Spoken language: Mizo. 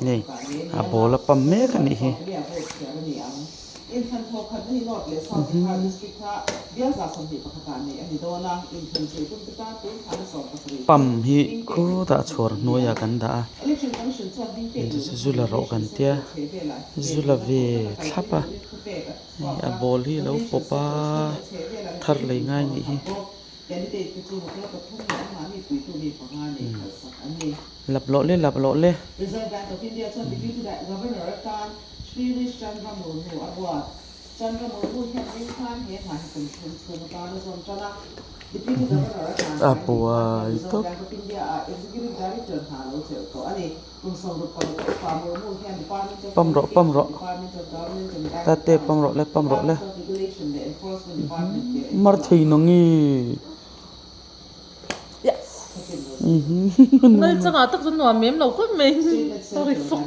Hei a ball a pump mek a nih hi. Pump hi khutah chhuar hnuaiah kan dah a zu la rawh kan tia zu la ve thlap a hei a ball hi a lo pawp a thar lei ngai a nih hi. Lap lawh le lap lawh le. A buai tawp. Pump rawh pump rawh tate pump rawh le pump rawh le mar thei na nge. Nal changah tak chuan nuam em lo khawp mai sorry fuck.